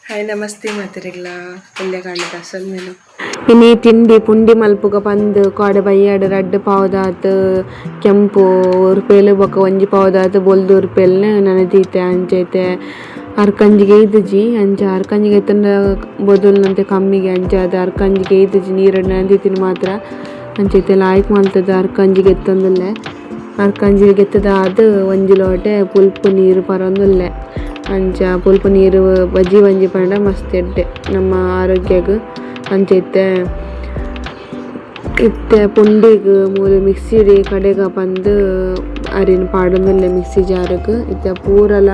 Hi namaste ಮಾತೆರೆಗ್ಲ ಪುಲ್ಯ ಕಾಂಡದ ಸೊಲ್ಮೆಲು. ಇನಿ ತಿಂಡಿ ಪುಂಡಿ ಮಲ್ಪುಗ ಪಂದ್ ಕೋಡೆ ಬಯ್ಯಾಡ್ ರಡ್ಡ್ ಪಾವುದಾತ್ ಕೆಂಪು ಉರ್ಪೆಲ್ ಬೊಕ ಒಂಜಿ ಪಾವುದಾತ್ ಬೊಲ್ದು ಉರ್ಪೆಲ್ನ್ ನನ ದೀತೆ ಅಂಚ ಇತ್ತೆ ಅರ್ಕಂಜಿಗ್ ಇತ್ತ್ಜಿ ಅಂಚ ಅರ್ಕಂಜಿಗ್ ಇತ್ತ್ಂಡ ಬೊದುಲ್ನಂತೆ ಕಮ್ಮಿಗೆ ಅಂಚಾದ್ ಅರ್ಕಂಜಿಗ್ ಇತ್ತ್ಜಿ ನೀರುಡ್ ನೆನೆದಿತ್ತಿನ ಮಾತ್ರ ಅಂಚ ಇತ್ತೆ ಲಾಯ್ಕ್ ಮಲ್ತುದು ಅರ್ಕಂಜಿಗ್ ಎತ್ತೊಂದುಲ್ಲೆ. ಅರ್ಕಂಜಿಗ್ ಗೆತ್ತುದಾದ್ ಒಂಜಿ ಲೋಟೆ ಪುಲ್ಪು ನೀರು ಪರೊಂದುಲ್ಲೆ. ಅಂಚ ಪುಲ್ಪು ನೀರು ಬಜಿ ಒಂಜಿ ಪಂಡ ಮಸ್ತ್ ಎಡ್ಡೆ ನಮ್ಮ ಆರೋಗ್ಯಗ್. ಅಂಚ ಇತ್ತೆ ಇತ್ತೆ ಪುಂಡಿಗ್ ಮೂಲು ಮಿಕ್ಸಿಡ್ ಕಡೆಗ ಪಂದ್ ಅರಿನ್ ಪಾಡೊಂದುಲ್ಲೆ ಮಿಕ್ಸಿ ಜಾರುಗ್. ಇತ್ತೆ ಪೂರಲ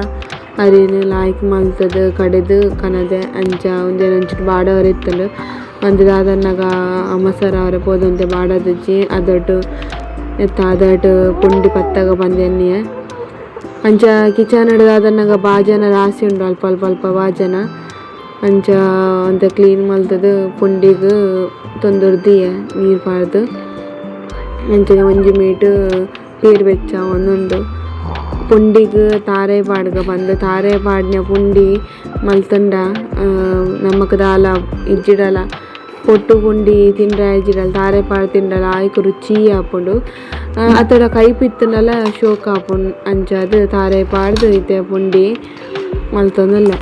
ಅರಿನ್ ಲಾಯ್ಕ್ ಮಲ್ತುದು ಕಡೆದು ಕನದೆ. ಅಂಚ ಉಂದೆನ್ ಒಂಚೂರು ಬಾಡವರೆ ಇತ್ತುಂಡು ಅಂದ್ ದಾದನ್ನಗ ಅಮಸರ ಆವರೆ ಪೋದು ಬಾಡದಿಜ್ಜಿ ಅದೊಟ್ಟು ಇತ್ತೆ ಅದಟ್ ಪುಂಡಿ ಪತ್ತಗ ಪಂದ್ ಎನ್ನಿಯೆ. ಅಂಚ ಕಿಚನ್ ಡ್ ದಾದನ್ನಗ ಬಾಜನ ರಾಸಿ ಉಂಡು ಅಲ್ಪ ಅಲ್ಪ ಅಲ್ಪ ಬಾಜನ. ಅಂಚ ಒಂತೆ ಕ್ಲೀನ್ ಮಲ್ತುದು ಪುಂಡಿಗ್ ತೊಂದುರ್ ದೀಯೆ ನೀರ್ ಪಾಡ್ದ್. ಅಂಚನೆ ಒಂಜಿ ಮೀಟ್ ಪೇರ್ ಬೆಚ್ಚ ಆವೊಂದುಂಡು. ಪುಂಡಿಗ್ ತಾರೆ ಪಾಡ್ಗ ಪಂದ್ ತಾರೆ ಪಾಡ್ನ ಪುಂಡಿ ಮಲ್ತುಂಡ ನಮಕ್ ದಾಲ ಇಜ್ಜಿಡಲ ಪೊಟ್ಟು ಪುಂಡಿ ತಿಂಡ ಇಜ್ಜಿಡಲ ತಾರೆ ಪಾಡ್ ತಿಂಡಲ ಆಯ್ಕ್ ರುಚಿ ಆಪುಂಡು. ಅತ್ತಡ ಕೈಪು ಇತ್ತುಂಡಲ ಶೋಕ್ ಆಪುಂಡು. ಅಂಚಾದ್ ತಾರೆ ಪಾಡ್ದ್ ಇತ್ತೆ ಪುಂಡಿ ಮಲ್ತೊಂದುಲ್ಲೆ.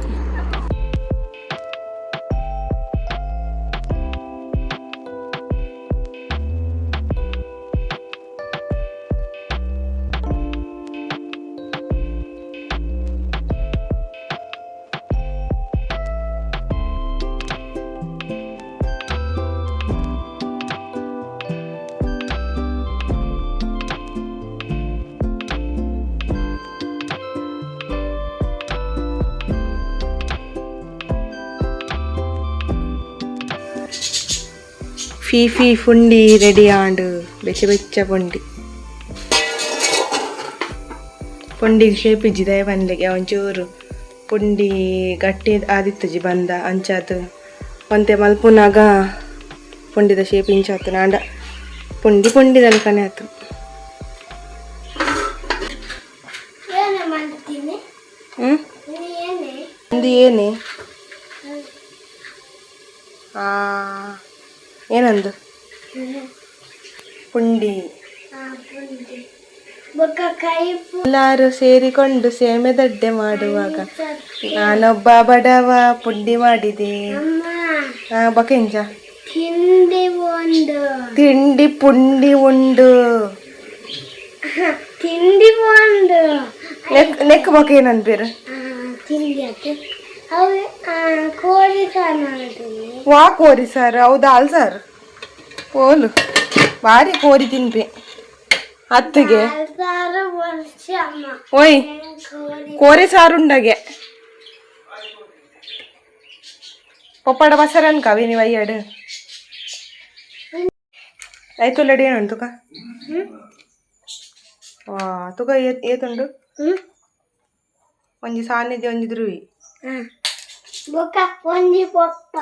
ಫೀ ಫೀ ಪುಂಡಿ ರೆಡಿ ಆಂಡ್. ಬೆಚ್ಚ ಬೆಚ್ಚ ಪುಂಡಿ. ಪುಂಡಿಗ್ ಶೇಪ್ ಇಜ್ಜಿ ದಯ ಪನ್ಲೆಗೆ ಒಂಚೂರು ಪುಂಡಿ ಗಟ್ಟಿ ಆದಿತ್ತುಜಿ ಬಂದ ಅಂಚಾದ್ ಒಂತೆ ಮಲ್ಪುನಾಗ ಪುಂಡಿದ ಶೇಪ್ ಇಂಚಾತುಂಡು. ಆಂಡ ಪುಂಡಿ ಪುಂಡಿ ದಲ್ಕನೆ ಆತು. ಉಂದು ಏನೆ ಏನಂದು ಪುಂಡಿ. ಎಲ್ಲಾರು ಸೇರಿಕೊಂಡು ಸೇಮೆ ದಡ್ಡೆ ಮಾಡುವಾಗ ನಾನೊಬ್ಬ ಬಡವ ಪುಂಡಿ ಮಾಡಿದೆ. ಬೊಕೆಂಚ ತಿಂಡಿ ಪುಂಡಿ ಉಂಡು. ತಿಂಡಿ ಉಂಡು. ನೆಕ್ ಬೊಕ ಏನನ್ಪೇರು? ಕೋರಿ ಸಾರು. ವಾ ಕೋರಿ ಸಾರು? ಅವು ದಾಲ್ ಸಾರು ಪೋಲು ಬಾರಿ ಕೋರಿ ತಿನ್ಪೆ ಅತ್ತಿಗೆ. ಓಯ್ ಕೋರಿ ಸಾರು ಉಂಡಗೆ ಪಪ್ಪಾಡ ಬಸರನ್ ಕವಿನಿ ವಯ್ಯಾಡು ಆಯ್ತು ರೆಡಿ ಏನು ತುಕ ವಾ ತುಕ ಏತುಂಡು ಒಂಜಿ ಸಾನ್ನಿಧ್ಯ ಒಂಜಿ ಧ್ರುವಿ. ಬೊಕ ಒಂಜಿ ಪೊಪ್ಪ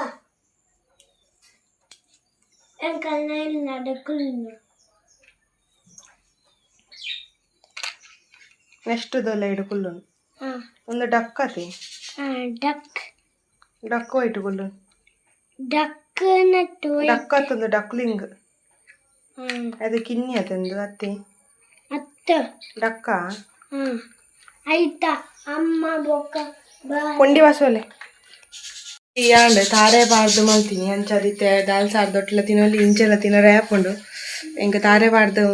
ನಡುಕುಲು. ನೆಕ್ಸ್ಟ್ ದೊಲ್ಲ ಇಡು ಕುಲ್ಲುನು. ಒಂದು ಡಕ್ ಅತಿ. Duck. Duck white ಕುಲ್ಲುನು. Duck nut. Duck ಅತ್ತೊಂದು duckling. ಅದು ಕಿನ್ನಿ ಅತಂದು ಅತ್ತಿ. ಅತ್ತ. ಡಕ್ಕ. ಆಯ್ತಾ ಅಮ್ಮ ಬೊಕ. ಪುಂಡಿ ವಾಸೋಲೆ ಇಯಾಂಡ್ ತಾರೆ ಪಾಡ್ದು ಮಲ್ತೀನಿ. ಅಂಚಾದಿತ್ತೆ ದಾಲ್ ಸಾರು ದೊಟ್ಟಲ ತಿನ್ನೊಲಿ ಇಂಚೆಲ್ಲ ತಿನ್ನರೆ ಆಪುಂಡು. ಎಂಕ್ ತಾರೆ ಪಾಡ್ದು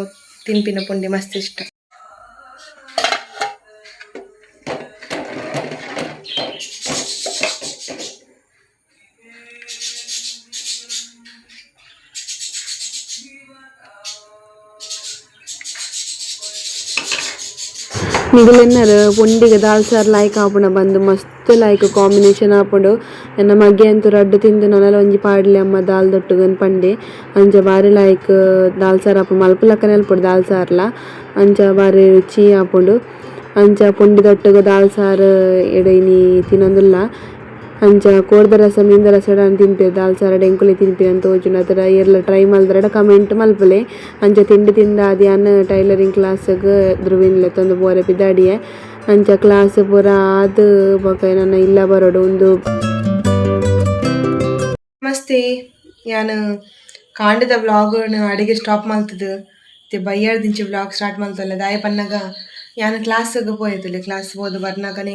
ತಿನ್ಪಿನ ಪುಂಡಿ ಮಸ್ತ್ ಇಷ್ಟ. ನಿಗಲೆನ್ನರ್ ಪುಂಡಿಗ್ ದಾಲ್ ಸಾರ್ ಲಾಯ್ಕ್ ಆಪುಂಡ ಬಂದು ಮಸ್ತ್ ಲಾಯ್ಕ್ ಕಾಂಬಿನೇಷನ್ ಆಪುಂಡು. ಎನ್ನ ಮಗೆ ಅಂತೂ ರಡ್ಡ್ ತಿಂದು ನನಲ ಒಂಜಿ ಪಾಡ್ಲೆ ಅಮ್ಮ ದಾಲ್ ದೊಟ್ಟುಗು ಪಂಡೆ. ಅಂಚ ಬಾರಿ ಲಾಯ್ಕ್ ದಾಲ್ ಸಾರ್ ಆಪುಂಡು. ಮಲ್ಪುಲಕ್ಕನೆ ಅಲ್ಪುಂಡು ದಾಲ್ ಸಾರ್ಲ. ಅಂಚ ಬಾರಿ ರುಚಿ ಆಪುಂಡು. ಅಂಚ ಪುಂಡಿ ದೊಟ್ಟುಗು ದಾಲ್ ಸಾರ್ ಎಡೆ ಇನಿ ತಿನೊಂದುಲ್ಲ. ಅಂಚ ಕೋರ್ದ ರಸ ಮೀನ್ದ ರಸ ತಿನ್ಪೆರ್ ದಾಲ್ ಸಾರಡ್ ಎಂಕುಲೆ ತಿನ್ಪಿನ ತೋಜುಂಡು. ಅತರ ಏರ್ಲ ಟ್ರೈ ಮಲ್ದರಡ ಕಮೆಂಟ್ ಮಲ್ಪುಲೆ. ಅಂಚ ತಿಂಡಿ ತಿಂದಾದ್ ಯಾನ್ ಟೈಲರಿಂಗ್ ಕ್ಲಾಸ್ಗ್ ಧ್ರುವಿನ್ ಲೆತ್ತೊಂದು ಪೋರೆ ಪಿದಾಡಿಯೆ. ಅಂಚ ಕ್ಲಾಸ್ ಪೂರ ಆದ್ ಬೊಕ ನನ ಇಲ್ಲ ಬರೊಡು ಉಂದು. ನಮಸ್ತೆ. ಯಾನು ಕಾಂಡದ ವ್ಲಾಗ್ ಅಡಿಗೆ ಸ್ಟಾಪ್ ಮಲ್ತದು ತೆ ಬಯ್ಯಾಡ್ದಿಂಚಿ ವ್ಲಾಗ್ ಸ್ಟಾರ್ಟ್ ಮಲ್ತಲ್ಲ ದಾಯ ಪನ್ನಗ ಯಾನು ಕ್ಲಾಸ್ಗೆ ಪೋಯೆತುಲ್ಲೆ ಕ್ಲಾಸ್ ಪೋದು ಬರ್ನಾಗನೆ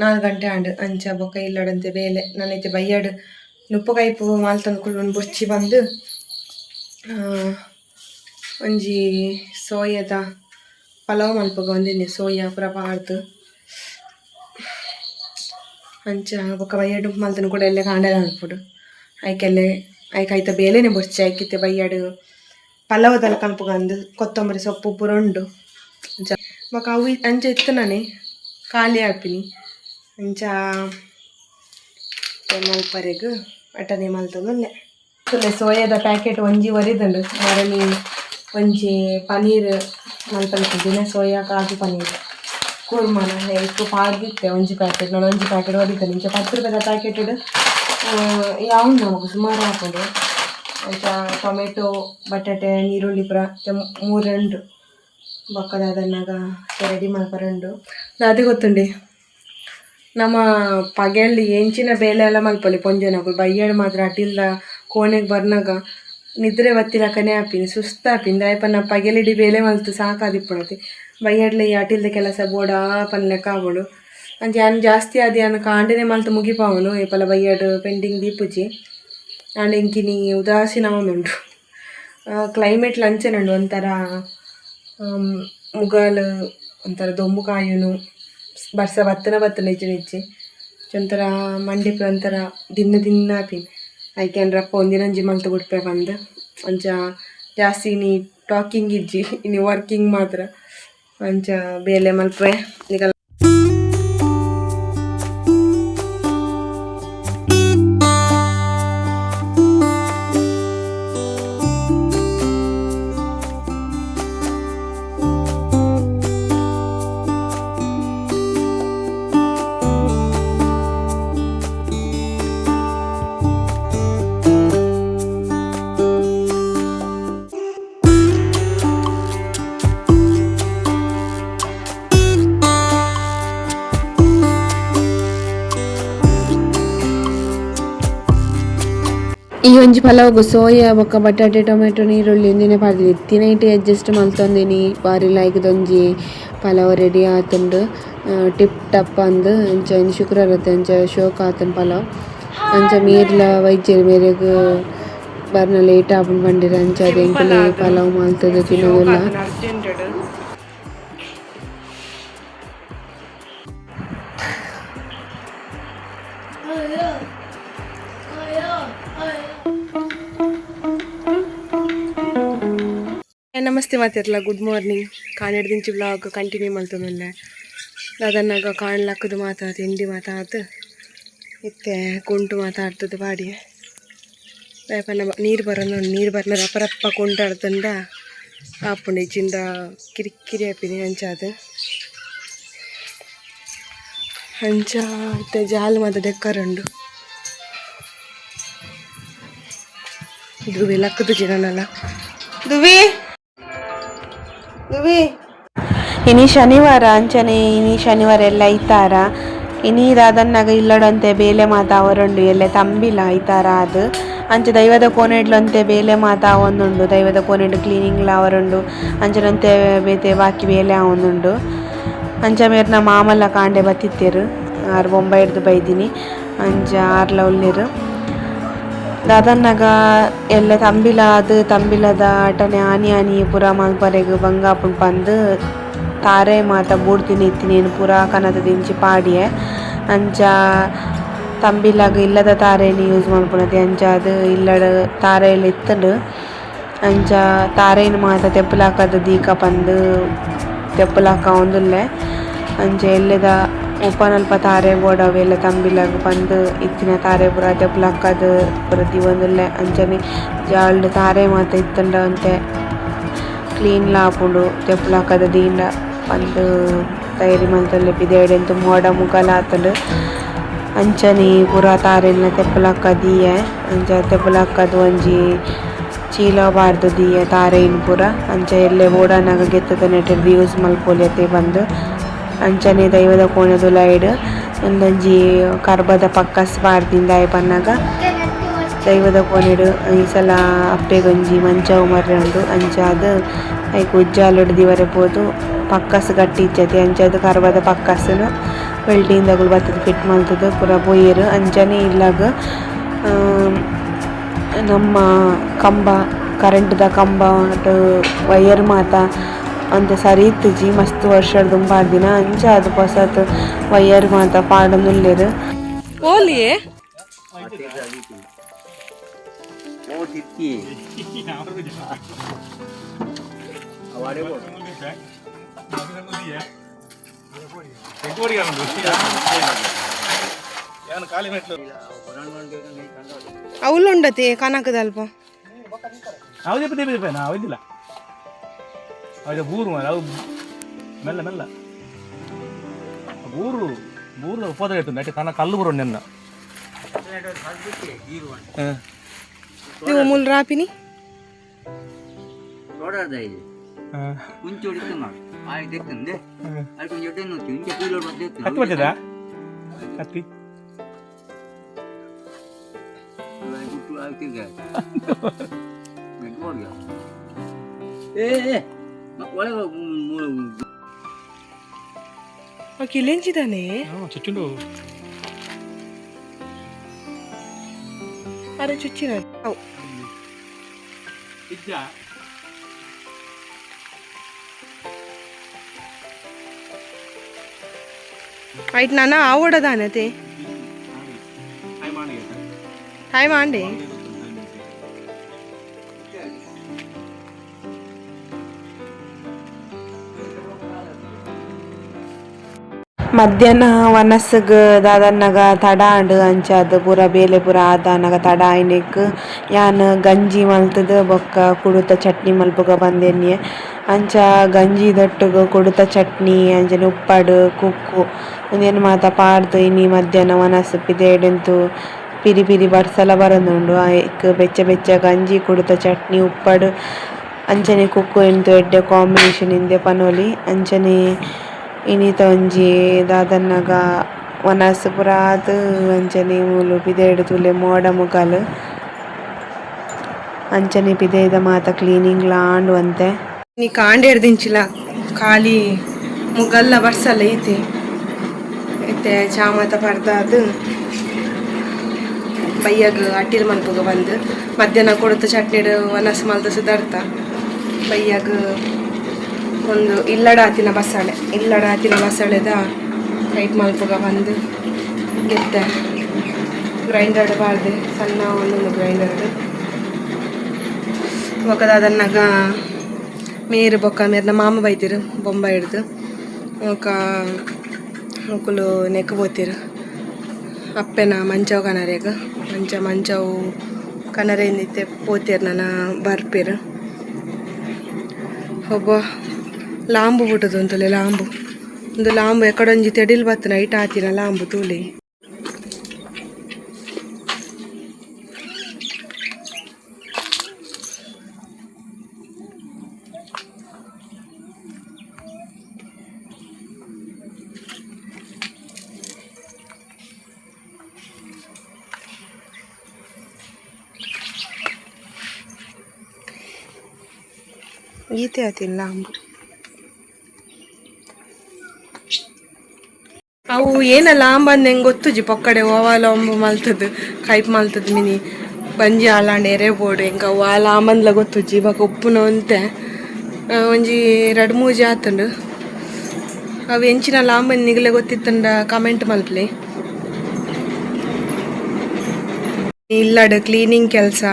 4 ಗಂಟೆ ಆಂಡ್ ಅಂಚ ಬೊಕ್ಕ ಇಲ್ಲಡಂತೆ ಬೇಲೆ ನಾನೈತೆ ಬಯ್ಯಾಡ್ ನುಪ್ಪು ಕೈಪು ಮಲ್ತೊಂದು ಕುಲ್ಲೊಂದು ಬೊರ್ಚಿ ಬಂದು ಒಂಜಿ ಸೋಯದ ಪಲಾವ್ ಮಲ್ಪಗ ಒಂದಿನಿ ಸೋಯಾ ಪೂರ ಪಾಡ್ದು ಅಂಚ ಬೊಕ್ಕ ಬಯ್ಯಾಡು ಮಲ್ತನ ಕೂಡ ಎಲ್ಲೆ ಕಾಂಡಲ ಮಲ್ಪೊಡು ಐಕೆಲ್ಲೆ ಐಕ್ ಐತ ಬೇಲೆನೆ ಬೊರ್ಚಿ ಐಕಿತ್ತೆ ಬಯ್ಯಾಡು ಪಲಾವ್ ತಲಕ ಮಲ್ಪುಗ ಅಂದು ಕೊತ್ತಂಬರಿ ಸೊಪ್ಪು ಪೂರ ಉಂಡು ಅಂಚ ಬೊಕ್ಕ ಅವು ಅಂಚ ಇತ್ತುನನೆ ಖಾಲಿ ಆಪಿನಿ ಅಂಚ ಮಲ್ಪರೆಗ್ ಅಟನೆ ಮಲ್ತೊಂದುಲ್ಲೆ ತುಲೆ ಸೋಯಾದ ಪ್ಯಾಕೆಟ್ ಒಂಜಿ ಒರಿದುಂಡು ಮರನಿ ಒಂಜಿ ಪನೀರ್ ಮಲ್ಪಲಿಕ್ಕಿದ್ದಿನ ಸೋಯಾ ಕಾಜು ಪನೀರ್ ಕೂರ್ಮನ ಐಕ್ ಪಾಡ್ದಿತ್ತೆ ಒಂಜಿ ಪ್ಯಾಕೆಟ್ ನಾನು ಒಂಜಿ ಪ್ಯಾಕೆಟ್ ಒರಿತೇನೆ ಇಂಚ 10 ರೂಪಾಯಿದ ಪ್ಯಾಕೆಟ್ ಯಾವು ನಮಕ್ ಸುಮಾರು ಆಪುಂಡು ಅಂಚ ಟೊಮೆಟೊ ಬಟಾಟೆ ನೀರುಳ್ಳಿ ಪೂರ ಮೂರು ಉಂಡು ಬೊಕ್ಕ ದಾದನ್ನಾಗ ರೆಡಿ ಮಲ್ಪರೆ ಉಂಡು ದಾದೆ ಗೊತ್ತುಂಡೆ ನಮ್ಮ ಪಗೆಲ್ ಎಂಚಿನ ಬೇಲೆ ಎಲ್ಲ ಮಲ್ಪೊಲಿ ಪೊಂಜೆನಕುಲು ಬಯ್ಯಡ್ ಮಾತ್ರ ಅಟಿಲ್ದ ಕೋಣೆಗೆ ಬರ್ನಾಗ ನಿದ್ರೆ ಬತ್ತಿಲಕನೆ ಆಪಿನಿ ಸುಸ್ತಾಪಿನಿ ದಾಯೆ ಪನ್ನ ಪಗೆಲಿಡಿ ಬೇಲೆ ಮಲ್ತು ಸಾಕಾದಿಪ್ಪುನತೆ ಬಯ್ಯಡ್ಲ ಈ ಅಟಿಲ್ದ ಕೆಲಸ ಬೋಡಾ ಪನ್ಲೆಕ್ಕ ಆವೊಡು ಅಂಚ ಯಾನ್ ಜಾಸ್ತಿ ಆದ್ ಯಾನ್ ಕಾಂಡೆನೆ ಮಲ್ತು ಮುಗಿಪಾವುನು ಏಪಲ ಬಯ್ಯಡ್ ಪೆಂಡಿಂಗ್ ದೀಪುಜಿ ಆಂಡ ಎಂಕಿನಿ ಉದಾಸೀನ ಆವೊಂದುಂಡು ಕ್ಲೈಮೇಟ್ ಅಂಚನೆ ಉಂಡು ಒಂಥರ ಮುಗಲ್ ಒಂಥರ ದೊಂಬು ಕಾಯುನು ಬರ್ಸ ಬತ್ತನ ಬತ್ತನ ಇಜ್ಜಿ ಇಜ್ಜಿ ಒಂಥರ ಮಂಡಿಪು ಒಂಥರ ದಿನ್ನ ದಿನ್ನ ಆಪಿನಿ ಐಕೆ ರಪ್ಪ ಒಂದಿನಂಜಿ ಮಲ್ತ್ ಬುಡ್ಪೆ ಪಂದ್ ಅಂಚ ಜಾಸ್ತಿ ಇನಿ ಟಾಕಿಂಗ್ ಇಜ್ಜಿ ಇನಿ ವರ್ಕಿಂಗ್ ಮಾತ್ರ ಅಂಚ ಬೇಲೆ ಮಲ್ಪುವೆ ನಿಕಲ್ ಈ ಒಂಜಿ ಪಲಾವ್ಗ್ ಸೋಯಾ ಬೊಕ್ಕ ಬಟಾಟೆ ಟೊಮೆಟೊ ನೀರುಳ್ಳಿ ಉಂದೆನೆ ಪಾಡ್ದಿನಿ ಇತ್ತಿನೈಟ್ ಅಡ್ಜಸ್ಟ್ ಮಲ್ತೊಂದಿನಿ ಬಾರಿ ಲಾಯ್ಕ್ದೊಂಜಿ ಪಲಾವ್ ರೆಡಿ ಆತುಂಡು ಟಿಪ್ ಟಪ್ ಅಂದ್ ಅಂಚ ಇನಿ ಶುಕ್ರಾರ ಅಂಚ ಶೋಕ್ ಆತುಂಡು ಪಲಾವ್ ಅಂಚ ಮೀರ್ಲ ವೈದ್ಯೆರ್ ಮೇರೆಗ್ ಬರ್ನ ಲೇಟ್ ಆಪುಂಡು ಪಂಡೆರ್ ಅಂಚ ಎಂಕುಲು ಪಲಾವ್ ಮಲ್ತುದು ತಿನೊಂದುಲ್ಲ. ನಮಸ್ತೆ ಮಾತಿರ್ಲ ಗುಡ್ ಮಾರ್ನಿಂಗ್ ಕಾನೆಡ್ದಿಂಚಿ ವ್ಲಾಗ್ ಕಂಟಿನ್ಯೂ ಮಲ್ತೊಂದುಲ್ಲೆ ದಾದನ್ನಾಗ ಕಾಣ್ಲಕ್ಕದು ಮಾತಾ ತಿಂಡಿ ಮಾತಾತು ಇತ್ತೆ ಕುಂಟು ಮಾತಾಡ್ತದೆ ಪಾಡಿ ಪನ್ನ ನೀರು ಬರೋನು ನೀರು ಬರ್ನ ರಪ್ಪ ರಪ್ಪ ಕೊಂಡಾಡ್ತಂಡ ಆಪುಂಡು ಇಜ್ಜಿಂದ ಕಿರಿಕಿರಿ ಆಪಿನಿ ಅಂಚಾದ್ ಅಂಚ ಇತ್ತೆ ಜಾಲ್ ಮಾತ ದೆಕ್ಕರುಂಡು ದುವಿ ಲಕ್ಕದು ಜಿನನಲ್ಲ ದುವಿ ದುವಿ ಇನಿ ಶನಿವಾರ ಅಂಚನೆ ಇನಿ ಶನಿವಾರ ಎಲ್ಲ ಐತಾರ ಇನಿ ದಾದನ್ನಾಗ ಇಲ್ಲಡಂತೆ ಬೇಲೆ ಮಾತ ಅವರುಂಡು ಎಲ್ಲೆ ತಂಬಿಲ ಐತಾರ ಅದು ಅಂಚ ದೈವದ ಕೋನೆಡ್ಲಂತೆ ಬೇಲೆ ಮಾತ ಆವೊಂದುಂಡು ದೈವದ ಕೋನೆಡ್ ಕ್ಲೀನಿಂಗ್ಲ ಅವರುಂಡು ಅಂಚನಂತೆ ಬೇತೆ ಬಾಕಿ ಬೇಲೆ ಆವೊಂದುಂಡು ಅಂಚ ಮೇರ್ನ ಮಾಮಲ್ಲ ಕಾಂಡೆ ಬತ್ತಿತ್ತೇರು ಆರು ಬೊಂಬೈ ಹಿಡ್ದು ಬೈದಿನಿ ಅಂಚ ಆರ್ಲ ಉಲ್ಲೇರು ದಾದನ್ನಾಗ ಎಲ್ಲೆ ತಂಬಿಲ ಅದು ತಂಬಿಲದ ಆಟನೆ ಆನಿ ಆನಿ ಪೂರ ಮಲ್ಪರೆಗ್ ಬಂಗಾಪುಂಡು ಪಂದ್ ತಾರೆ ಮಾತ ಬೂಡ್ತಿನಿ ಇತ್ತಿನೇನು ಪೂರ ಕನತದಿಂಚಿ ಪಾಡಿಯೆ ಅಂಚ ತಂಬಿಲಗ್ ಇಲ್ಲದ ತಾರೆನ್ ಯೂಸ್ ಮಲ್ಪುನತೆ ಅಂಚ ಅದು ಇಲ್ಲಡ್ ತಾರೆಲ್ ಇತ್ತುಂಡು ಅಂಚ ತಾರೆನ್ ಮಾತ ತೆಪ್ಪುಲಾಕದ ದೀಕ ಪಂದ್ ತೆಪ್ಪುಲಾಕ ಉಂದುಲ್ಲೆ ಅಂಚ ಎಲ್ಲೆದ ಮುಲ್ಪ ತಾರೆ ಬೋಡಾವು ಎಲ್ಲೆ ತಂಬಿಲಗ್ ಪಂದ್ ಇತ್ತಿನ ತಾರೆ ಪೂರ ತೆಪ್ಪುಲಾಕದ್ ಪೂರ ದೀವೊಂದುಲ್ಲೆ ಅಂಚನೆ ಜಾಲ್ಡ್ ತಾರೆ ಮಾತ ಇತ್ತುಂಡ ಒಂತೆ ಕ್ಲೀನ್ ಲ ಆಪುಂಡು ತೆಪ್ಪುಲಾಕದ್ ದೀಂಡ ಪಂದ್ ತಯಾರಿ ಮಲ್ತೊಂದುಲ್ಲೆ ಪಿದಯ್ಡ್ ಎಂತ ಮೋಡ ಮುಗಲ್ ಆತುಂಡು ಅಂಚನೆ ಪೂರ ತಾರೆಲ್ನ ತೆಪ್ಪುಲಾಕ ದೀಯೆ ಅಂಚ ತೆಪ್ಪುಲಾಕದ್ ಒಂಜಿ ಚೀಲ ಪಾಡ್ದ್ ದೀಯೆ ತಾರೆನ್ ಪೂರ ಅಂಚ ಎಲ್ಲೆ ಬೋಡಾನಗ ಗೆತ್ತುದು ನೆಟೆ ಯೂಸ್ ಮಲ್ಪೊಲಿ ಅತೆ ಪಂದ್ ಅಂಚನೆ ದೈವದ ಕೋಣೆದ ಉಲಾಯಿಡ್ ಉಂದೊಂಜಿ ಕರ್ಬದ ಪಕ್ಕಸ್ ಪಾಡ್ದಿನಿ ದಾಯೆ ಪನ್ನಗ. ದೈವದ ಕೋನೆಡ್ ಈ ಸಲ ಅಪ್ಪೆಗೊಂಜಿ ಮಂಚವು ಮರ್ರೆ ಉಂಡು ಅಂಚಾದ್ ಐಕ್ ಉಜ್ಜಾಲುಡು ದಿವರೆ ಪೋದು ಪಕ್ಕಸ್ ಗಟ್ಟಿ ಇಜ್ಜತೆ ಅಂಚಾದ್ ಕರ್ಬದ ಪಕ್ಕಸ್‌ನು ವೆಲ್ಡಿಂಗ್ ದಕುಲು ಬತ್ತುದು ಫಿಟ್ ಮಲ್ತುದು ಪೂರ ಪೋಯೆರ್ ಅಂಚನೆ ಇಲ್ಲಗ್ ನಮ್ಮ ಕಂಬ ಕರೆಂಟ್ ದ ಕಂಬ ವೈರ್ ಮಾತ ಒಂತೆ ಸರಿ ಇತ್ತುಜಿ ಮಸ್ತ್ ವರ್ಷ ದುಂಬಾರ್ದಿನ ಅಂಚಾದ್ ಪೊಸತ್ ವೈರ್ ಮಾತ ಪಾಡೊಂದುಲ್ಲೆರ್ ಓಲಿಯೇ ಅವಲುಂಡತೆ ಕನಕದಲ್ಪ ಅವು ಅವು ಬೂರು ಮಾರ ಅವು ಮೆಲ್ಲ ಮೆಲ್ಲ ಬೂರು ಬೂರು ಉಪದ್ರ ಇತ್ತು ನೈಟ್ ಕನ ಕಲ್ಲು ಬರೋ ನಿನ್ನ ನೀವು ಮೂಲ ರಾಪಿನಿ ಕತ್ತಿ ಬರ್ತದ ಕತ್ತಿ ಕಿಲೆಂಚಿದಾನೆ ಚುಚ್ಚುಂಡು ಅರೆ ಚುಚ್ಚಿನ ಅವು ಐಟ್ ನಾನ ಆವಡದಾನೆ ते ಹಾಯ್ ಮಾಂಡೆ ಮಧ್ಯಾಹ್ನ ವನಸ್ಗ್ ದಾದನ್ನಗ ತಡ ಆಂಡ್ ಅಂಚಾದ್ ಪೂರ ಬೇಲೆ ಪೂರ ಆದಾನಗ ತಡ ಆಯಿನೆಕ್ ಯಾನ್ ಗಂಜಿ ಮಲ್ತುದು ಬೊಕ್ಕ ಕುಡುತ ಚಟ್ನಿ ಮಲ್ಪುಗ ಬಂದೆನ್ಯೆ ಅಂಚ ಗಂಜಿ ದೊಟ್ಟುಗು ಕುಡುತ ಚಟ್ನಿ ಅಂಚನೆ ಉಪ್ಪಡು ಕುಕ್ಕು ಉಂದೆನ್ ಮಾತ ಪಾಡ್ದ್ ಇನಿ ಮಧ್ಯಾಹ್ನ ವನಸ್ ಪಿದೆಡೆಂತು ಪಿರಿ ಪಿರಿ ಬರ್ಸಲ ಬರೊಂದುಂಡು ಐಕ್ ಬೆಚ್ಚ ಬೆಚ್ಚ ಗಂಜಿ ಕುಡುತ ಚಟ್ನಿ ಉಪ್ಪಡು ಅಂಚನೆ ಕುಕ್ಕು ಎಂತು ಎಡ್ಡೆ ಕಾಂಬಿನೇಷನ್ ಇಂದೆ ಪನೊಲಿ ಅಂಚನೆ ಇನಿತ ಒಂಜಿ ದಾದನ್ನಗ ವನಸ್ ಪೂರ ಆದ್ ಅಂಚನೆ ಮೂಲು ಪಿದಯ್ಡ್ ತೂಲೆ ಮೋಡ ಮುಗಲ್ ಅಂಚನೆ ಪಿದಯ್ದ ಮಾತ ಕ್ಲೀನಿಂಗ್ ಲ ಆಂಡ್ ಒಂತೆ ನೀ ಕಾಂಡೇರ್ದಿಂಚಿಲ ಖಾಲಿ ಮುಗಲ್ಲ ಬರ್ಸಲ್ಲ ಐತಿ ಇತ್ತೆ ಚಾಮತ ಪರ್ದಾದ್ ಬಯ್ಯಗ್ ಅಟ್ಟಿಲ್ ಮಲ್ಪುಗ ಬಂದು ಮಧ್ಯಾಹ್ನ ಕೊಡುತ್ತ ಚಟ್ನಿಡ್ ವನಸ್ ಮಲ್ತ ಸುಧಾರ್ತ ಬಯ್ಯಗ್ ಒಂದು ಇಲ್ಲಡ ಆತಿನ ಬಸಳೆ ಇಲ್ಲಡ ಆತಿನ ಬಸಳೆದ ಕೈಟ್ ಮಲ್ಪುಗ ಬಂದು ಗೆತ್ತೆ ಗ್ರೈಂಡರ್ ಬಾರ್ದೆ ಸಣ್ಣ ಒಂದೊಂದು ಗ್ರೈಂಡರ್ ಬೊಕ್ಕದ ಅದನ್ನಾಗ ಮೇರು ಬೊಕ್ಕ ಮೇರ್ನ ಮಾಮ ಬೈತಿರು ಬೊಂಬೈ ಹಿಡ್ದು ಬೊಕ್ಕ ಮೊಕುಲು ನೆಕ್ ಪೋತಿರು ಅಪ್ಪೆನ ಮಂಚವು ಕನರೆಗ್ ಮಂಚ ಮಂಚವು ಕನರೆಂದಿತ್ತೆ ಪೋತಿರು ನನ್ನ ಬರ್ಪೇರು ಒಬ್ಬ ಲಾಂಬು ಬಿಟ್ಟದು ಅಂತಲೇ ಲಾಂಬು ಒಂದು ಲಾಂಬು ಎಕಡೊಂಜಿ ತೆಡಿಲ್ ಬತ್ತು ನೈಟ್ ಆತಿನ ಲಾಂಬು ತೂಲಿ ಈತೆ ಆತಿನ ಲಾಂಬು ಅವು ಏನ ಲಾಂಬಂದ್ ಹೆಂಗೆ ಗೊತ್ತುಜಿ ಪೊಕ್ಕಡೆ ಓವ ಲಾಂಬು ಮಲ್ತದ್ದು ಕೈಪ್ ಮಲ್ತದ್ದು ಮಿನಿ ಬಂಜಿ ಆಲಾಂಡ್ ಎರೆ ಬೋಡು ಎಂಕ ಅವು ಆ ಲಾಂಬಂದ್ಲ ಗೊತ್ತುಜಿ ಬೊಕ ಉಪ್ಪುನ ಒಂತೆ ಒಂಜಿ ರಡ್ಡ್ ಮೂಜಿ ಆತುಂಡು ಅವು ಎಂಚಿನ ಲಾಂಬಂದ್ ನಿಗಲೆ ಗೊತ್ತಿತ್ತಂಡ ಕಮೆಂಟ್ ಮಲ್ಪಲೆ ಇಲ್ಲಡ್ ಕ್ಲೀನಿಂಗ್ ಕೆಲಸ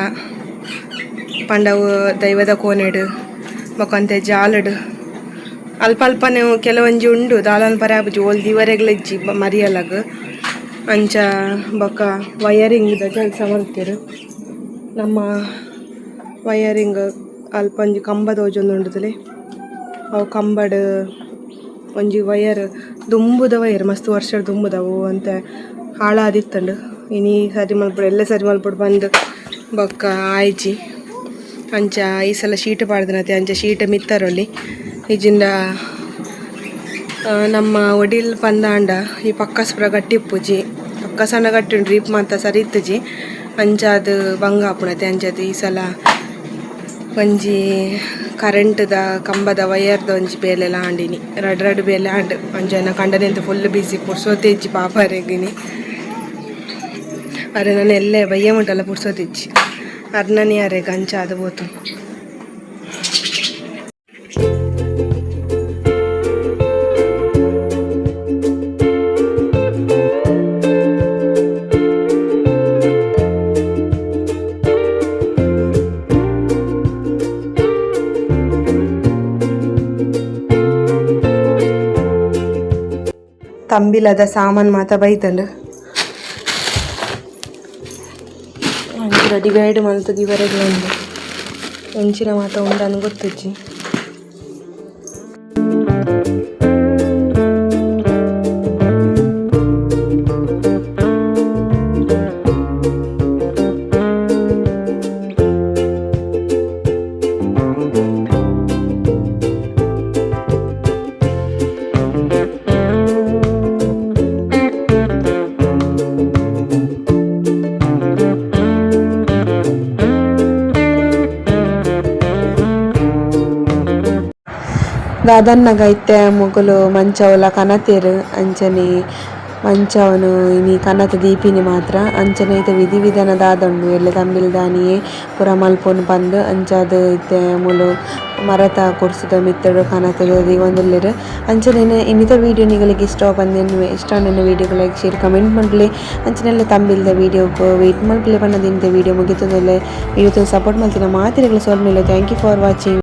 ಪಂಡವು ದೈವದ ಕೋನೆಡು ಬೊಕ ಜಾಲಡು ಅಲ್ಪ ಅಲ್ಪನೆ ಕೆಲವೊಂಜಿ ಉಂಡು ದಾಲನ್ ಪರಾಪುಜಿ ಓಲ್ ದಿವರೆಗ್ಲ ಇಜ್ಜಿ ಮರಿಯಲಗ್ ಅಂಚ ಬೊಕ ವಯರಿಂಗ್ ದ ಕೆಲಸ ಮಲ್ತೆರ್ ನಮ್ಮ ವಯರಿಂಗ್ ಅಲ್ಪ ಒಂಜಿ ಕಂಬ ತೋಜೊಂದುಂಡುದುಲೆ ಅವು ಕಂಬಡ್ ಒಂಜಿ ವಯರ್ ದುಂಬುದ ವಯರ್ ಮಸ್ತ್ ವರ್ಷ ದುಂಬುದವು ಒಂತೆ ಹಾಳಾದಿತ್ತುಂಡು ಇನಿ ಸರಿ ಮಲ್ಪೊಡು ಎಲ್ಲೆ ಸರಿ ಮಲ್ಪೊಡು ಬಂದ್ ಬೊಕ್ಕ ಆಯ್ಜಿ ಅಂಚ ಈ ಸಲ ಶೀಟ್ ಪಾಡ್ದನತೆ ಅಂಚ ಶೀಟ್ ಮಿತ್ತರೊಲಿ ಇಜಿಂಡ ನಮ್ಮ ಒಡಿಲ್ ಪಂದಾಂಡ ಈ ಪಕ್ಕಸ್ ಪೂರ ಗಟ್ಟಿ ಇಪ್ಪುಜಿ ಪಕ್ಕ ಸಣ್ಣ ಗಟ್ಟಿ ಉಂಡು ರೀಪ್ ಮಾತ ಸರಿ ಇತ್ತುಜಿ ಅಂಚಾದ್ ಬಂಗ ಆಪುನತೆ ಅಂಚಾದ್ ಈ ಸಲ ಒಂಜಿ ಕರೆಂಟ್ದ ಕಂಬದ ವಯರ್ದ ಒಂಜಿ ಬೇಲೆಲ ಆಂಡಿನಿ ರಡ್ ರಡ್ ಬೇಲೆ ಆಂಡ್ ಅಂಚ ಕಂಡನೆ ಫುಲ್ ಬಿಸಿ ಪುರ್ಸೋತಿಜ್ಜಿ ಪಾಪ ಅರೆಗಿನಿ ಅರೆ ನಾನು ಎಲ್ಲೆ ಬಯ್ಯ ಮುಟ್ಟಲ್ಲ ಪುರ್ಸೋತಿಜ್ಜಿ ಅರ್ನನಿ ಅರೆಗ್ ಅಂಚಾದ್ ಪೋತು. ತಂಬಿಲದ ಸಾಮಾನು ಮಾತ ಬೈತಂಡು ಒಂಚೂರ ಡಿವೈಡ್ ಮಲ್ತದ ಇವರೆಗೆ ಉಂಡು ಎಂಚಿನ ಮಾತ ಉಂಡನ್ನು ಗೊತ್ತುಜ್ಜಿ. ದಾದನ್ನಗ ಇತ್ತೆ ಮೊಕುಲು ಮಂಚವುಲ ಕನತೆರ್ ಅಂಚನೆ ಮಂಚವುನು ಇನಿ ಕನತ್ ದೀಪಿನಿ ಮಾತ್ರ ಅಂಚನೆ ಇತ್ತೆ ವಿಧಿ ವಿಧಾನ ದಾದ ಉಂಡು ಎಲ್ಲೆ ತಂಬಿಲದಾನಿಯೇ ಪೂರ ಮಲ್ಪೊನು ಪಂದ್ ಅಂಚಾದ್ ಇತ್ತೆ ಮೂಲು ಮರತ ಕುರ್ಸುದ ಮಿತ್ತುಡು ಕನತ್ ದೀವೊಂದುಲ್ಲೆರ್. ಅಂಚನೆ ಇನಿತ ವೀಡಿಯೋ ನಿಗಲಿಗೆ ಇಷ್ಟ ಪಂದ್ ಎನ್ನುವೆ. ಇಷ್ಟ ಆಂಡ ವೀಡಿಯೋಗ್ like share comment ಮಲ್ಪುಲೆ. ಅಂಚನೆ ತಂಬಿಲದ ವೀಡಿಯೋಗ್ ವೇಟ್ ಮಲ್ಪುಲೆ ಪಂದ್ ಇನಿತ ವೀಡಿಯೋ ಮುಗಿತೊಂದುಲ್ಲೆ. ವೀಡಿಯೋ ಸಪೋರ್ಟ್ ಮಲ್ತಿನ ಮಾತೆರೆಗ್ಲ ಸೊಲ್ಮೆಲು. Thank you for watching.